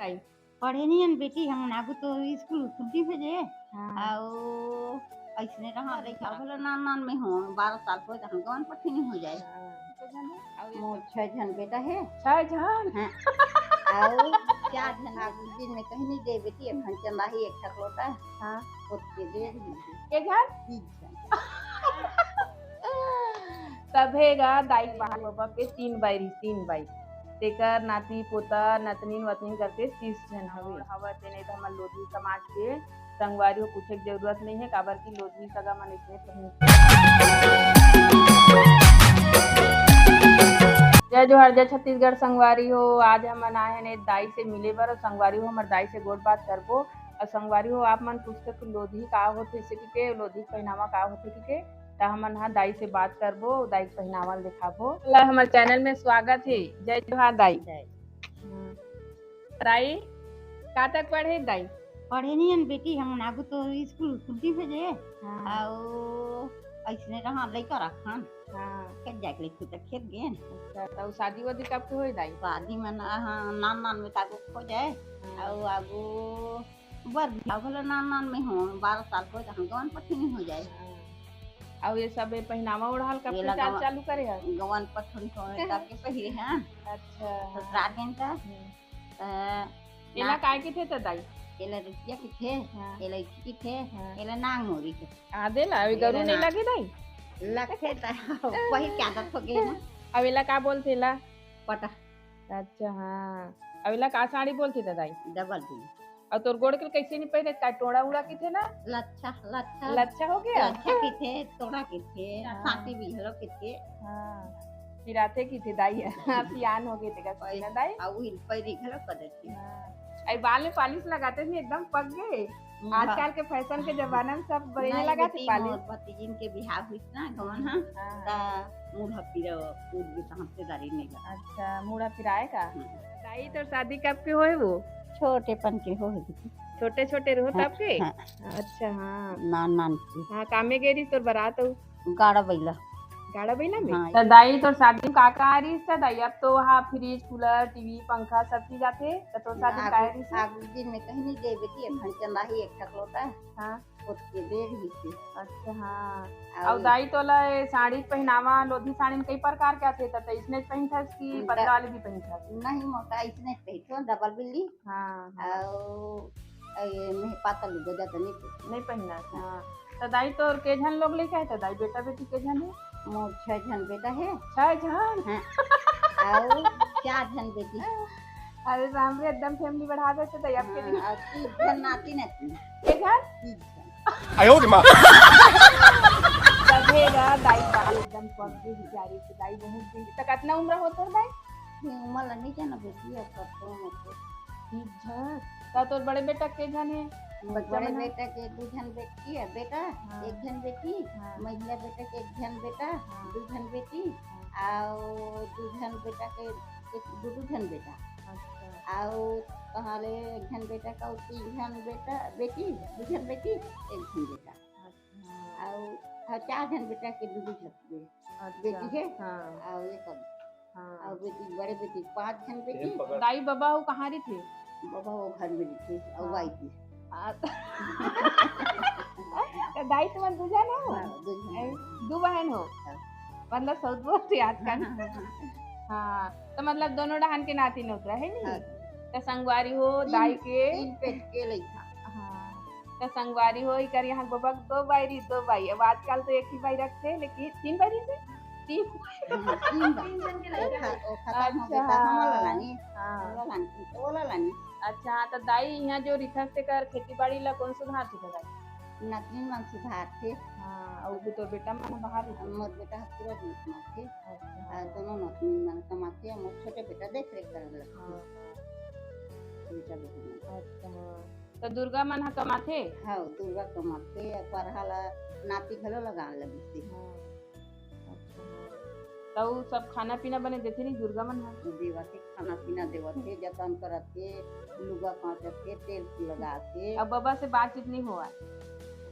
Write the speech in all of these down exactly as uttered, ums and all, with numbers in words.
पढ़े नहीं हन बेटी, हमन आगू तो स्कूल छुट्टी भेजे। हाँ। अउ अइसने रहा, लइका घलो नान नान में हो, बारह साल को, त हम गवन पट्ठी नहीं हो जाए। हाँ। अउ ये मोर सब छह झन बेटा हे। छह झन? हाँ। अउ चार झन आगू दिन में कहीं नहीं दे बेटी, एक ठन चंदाही, एक ठकलोटा। हाँ। ओतके दे दे। के झन? तीन झन। तभे गा दाई के बाल बबा के तीन बाई रहिस, तीन बाई। तेकर नाती पोता, नतनीन वतनीन करके तीस झन हवे। हवत तेने त हमर लोधी समाज के संगवारी हो पूछे के जरूरत नहीं है, काबर कि लोधी सगा मन इसने पहन। जय जोहार, जय छत्तीसगढ़ संगवारी हो। आज हमन आए हन एक दाई से मिले बर। संगवारी हो, हमर दाई से गोठ बात करबो। अउ संगवारी हो, आप मन पूछते कि लोधी का होथे, इसे कि के लोधी के पहनावा का होथे कि के, त हमन ह दाई से बात करबो, दाई के पहनावा ल दिखाबो। ला, हमर चैनल में स्वागत हे। जय जोहार दाई। जय। हाँ। दाई, का तक पढ़े दाई? पढ़े नहीं हन बेटी, हमन आगू तो स्कूल छुट्टी भेजे। हाँ। अउ अइसने रहा, लइका रखन। हाँ। खेत जाए के लइका त खेत गेन। अच्छा, त शादी वादी कब के होई दाई? शादी में ना, हाँ, नान नान में तागू हो जाए। हाँ। अउ आगू बर बिहाव घलो नान नान में हो, बारह साल को, त हम गवन पट्ठी नहीं हो जाए। हाँ। अउ ये सब, ये पहनावा ओढ़ाल कब ये से लगा चाल हुआ। चालू करे हस? गवन पट्ठी हो, तब के पहिरे हैं। अच्छा। ससुराल गेन त, हम्म। त एला ना। काय किथे त दाई? एला रुपया किथे, हाँ। एला इची किथे, हाँ। एला नांग मोरी किथे। आ दे ला, अभी एला गरू नहीं ना। लगे दाई? लगथे त पहिर के आदत हो गए ना। अब एला का बोलथे ला? पटा। अच्छा, हाँ। अब एला का साड़ी बोलथे त दाई? डबल बिल्ली। अउ तोर गोड़ के कइसे नहीं पहिरे, का टोड़ा उड़ा किथे ना? लच्छा, लच्छा। लच्छा हो गया? लच्छा किथे, टोड़ा किथे, हाँ। साथी भी घलो किथे। हाँ। पिराथे किथे दाई, हाँ, सियान हो गए तेका वही, ना दाई? अउ उही पैरी घलो कर देथे। हाँ। अई बाल में पालिश लगाते नहीं, एकदम पक गए। हम्म, आजकल के फैशन के जमाना में सब बने नहीं, लगा थे लेकिन पालिश। मोर भतीजिन के बिहाव हुई ना, गवन हा, हाँ। त मुड़ ह पीरा उठ गए, त हमसे दारी नहीं लगा। अच्छा, मुड़ ह पिराए का? हम्म। दाई, तोर शादी कब के होए वो? छोटेपन के होए दीदी। छोटे छोटे रहो हाँ, तब के? हाँ। अच्छा, हाँ। नान नान के। हाँ, कामे गे रहिस तोर बरात अउ? गाड़ा बइला। गाड़ा बइला में? हाँ। त दाई, तोर शादी में का का आ रहिस त दाई? अब तो वहाँ फ्रिज, कूलर, टीवी, पंखा सब चीज आथे। त तोर शादी में का आ रहिस? आगू दिन में कहीं नहीं दे बेटी, एक ठन चंदाही, एक ठकलोटा। हाँ। ओतके दे रहिस हे। अच्छा, हाँ। अउ अउ दाई, तोला ये साड़ी पहनावा, लोधी साड़ी में कई प्रकार के आथे, त, त इसने पहिनथस कि हम्म, पतला वाली भी पहिनथस? नहीं, मोटा इसने पहिनथो, डबल बिल्ली। हाँ, हाँ। अउ, अउ ये मेह पातल लुगा जाता नहीं पहिन। नहीं पहिनस, हाँ। हाँ। त दाई, तोर के झन लोग लइका हे त दाई, बेटा बेटी के झन हे? मोर छह झन बेटा हे। छह झन? हाँ। अउ चार झन बेटी। अरे राम रे, एकदम family बढ़ा देते दाई आपके हाँ, दिन। अउ तीन झन नाती नातिन। के झन? तीन झन। आयो रे माँ। तभे गा दाई बाल एकदम पक गई बेचारी के, दाई बहुत दिन। त कितना उम्र हो तोर दाई? ये उम्र ला नहीं जाना बेटी, अब कब तो उम्र हो। तीस झन। त तोर बड़े बेटा के झन हे? बच्चा बड़े मन ह? बेटा के दू झन बेटी हे, बेटा, हाँ। एक झन बेटी, हाँ। महिला बेटा के एक झन बेटा, हाँ। दू झन बेटी, हाँ। अउ दू झन बेटा के एक, दू, दू झन बेटा। अच्छा। अउ तहाले एक झन बेटा का, अउ तीन झन बेटा, बेटी, दू झन बेटी, एक झन बेटा। अच्छा। अउ, अउ चार झन बेटा के दू, दू झन बे-, अच्छा। बेटी हे, हाँ। अउ एक अउ हाँ। अउ बेटी, बड़े बेटी पाँच झन बेटी। दाई बबा वो कहाँ रहिथे? बबा वो घर में रहिथे, अउ हाँ। बाई थी। आ, त दाई तुमन दू झन हो? हाँ, दू झन। ए, दू बहन हो? हाँ। मतलब सौत बोलथे आजकल। हाँ, हाँ, हाँ, हाँ। हाँ, त मतलब दोनों डहान के नाती नोतरा हे नहीं? हाँ। त संगवारी हो, तीन, दाई के तीन पेट के लइका। हाँ। त संगवारी हो, इकर यहाँ बबा के दो बाई रहिस, दो बाई। अब आजकल तो एक ही बाई रखथे, लेकिन तीन बाई रहिस हे? तीन। हम्म, तीन बाई। तीन झन के लइका। ओखा, ओखा अच्छा। हम लोग हमला लानी, हाँ। हमला लानी, ओला लानी। अच्छा, त दाई, यहाँ जो रिथस तेकर खेती बाड़ी ला कौन सुधारथे दाई? नतनीन मन सुधारथे। हाँ, अउ भी तोर बेटा मन बाहर रहिथे? मोर बेटा ह पूरा दिन कमाथे। अच्छा। अउ दोनों नतनीन मन कमाथे, अउ मोर छोटे बेटा देख रेख करे लगथे। हाँ। बेटा बेटी मन। अच्छा, हाँ। त दुर्गा मन ह कमाथे? हाँ, दुर्गा कमाथे, अउ परहा ला नाती घलो लगान लगिस हे। हाँ। अच्छा, हाँ। त उ सब खाना पीना बने देथे नहीं दुर्गा मन ह? देवत हे, खाना पीना देवत हे, जतन करत हे, लुगा कांचत हे, तेल लगात हे। अब बबा से बातचीत नहीं होवय?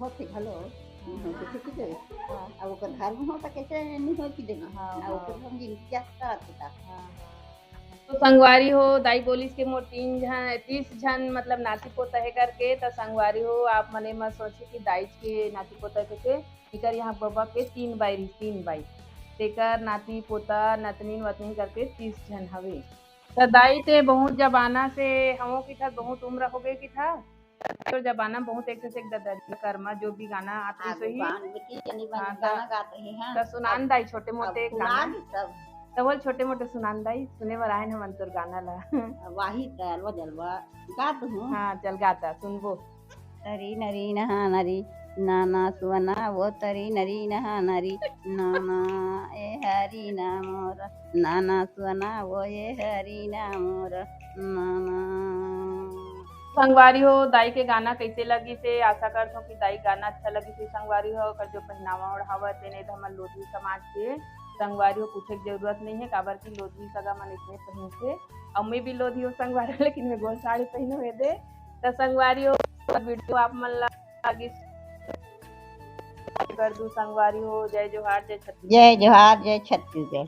होथे घलो, हाँ। नहीं होय कइसे कि देवे। हाँ। अब ओकर घर में हो त कइसे नहीं होय कि देवे। हाँ, अब हाँ। ओकर हम जिनगी करत हे त। हाँ, हाँ। तो संगवारी हो, दाई बोलिस के मोर तीन झन, तीस झन मतलब नाती पोता हे करके। त संगवारी हो, आप मने मत सोचे कि दाई के नाती पोता हे करके, इकर यहाँ बबा के तीन बाई रहिस, तीन बाई। तेकर नाती पोता, नतनीन वतनीन करके तीस झन हवे। त दाई ते बहुत जमाना से हवो किथा, बहुत उम्र हो गए किथा। तो जमाना बहुत एक से एक ददरी करमा जो भी गाना आती आगू सही। बांध बेटी, जनी बन हाँ, गाना त, गात रही, हाँ। त सुनान अब, दाई छोटे अब मोटे फुला गाना। दी सब। त बोल छोटे मोटे सुनान दाई, सुने बर आए न हमन तोर गाना ला। वाही त अलवा जलवा गात हूँ। हाँ, चल गाता, सुनबो। तरी नरी नहा नरी, नाना सुअना वो तरी नरी नहा नरी, नाना ए हरी ना मोर, नाना सुअना वो ए हरी ना मोर, नाना। संगवारी हो, दाई के गाना कैसे लगिस हे? आशा करथों कि दाई गाना अच्छा लगिस हे। संगवारी हो, ओकर जो पहनावा ओढ़ावा हे, तेने तो हमर लोधी समाज के संगवारी हो पूछे के जरूरत नहीं है, काबर कि लोधी सगा मन इसने पहिनथे। अउ मैं भी लोधी हो संगवारी हो, लेकिन मैं गोल साड़ी पहिनो हे दे। त संगवारी हो, वीडियो आप मन ला आगे कर दू संगवारी हो। जय जोहार, जय छत्तीसगढ़। जय जोहार, जय छत्तीसगढ़।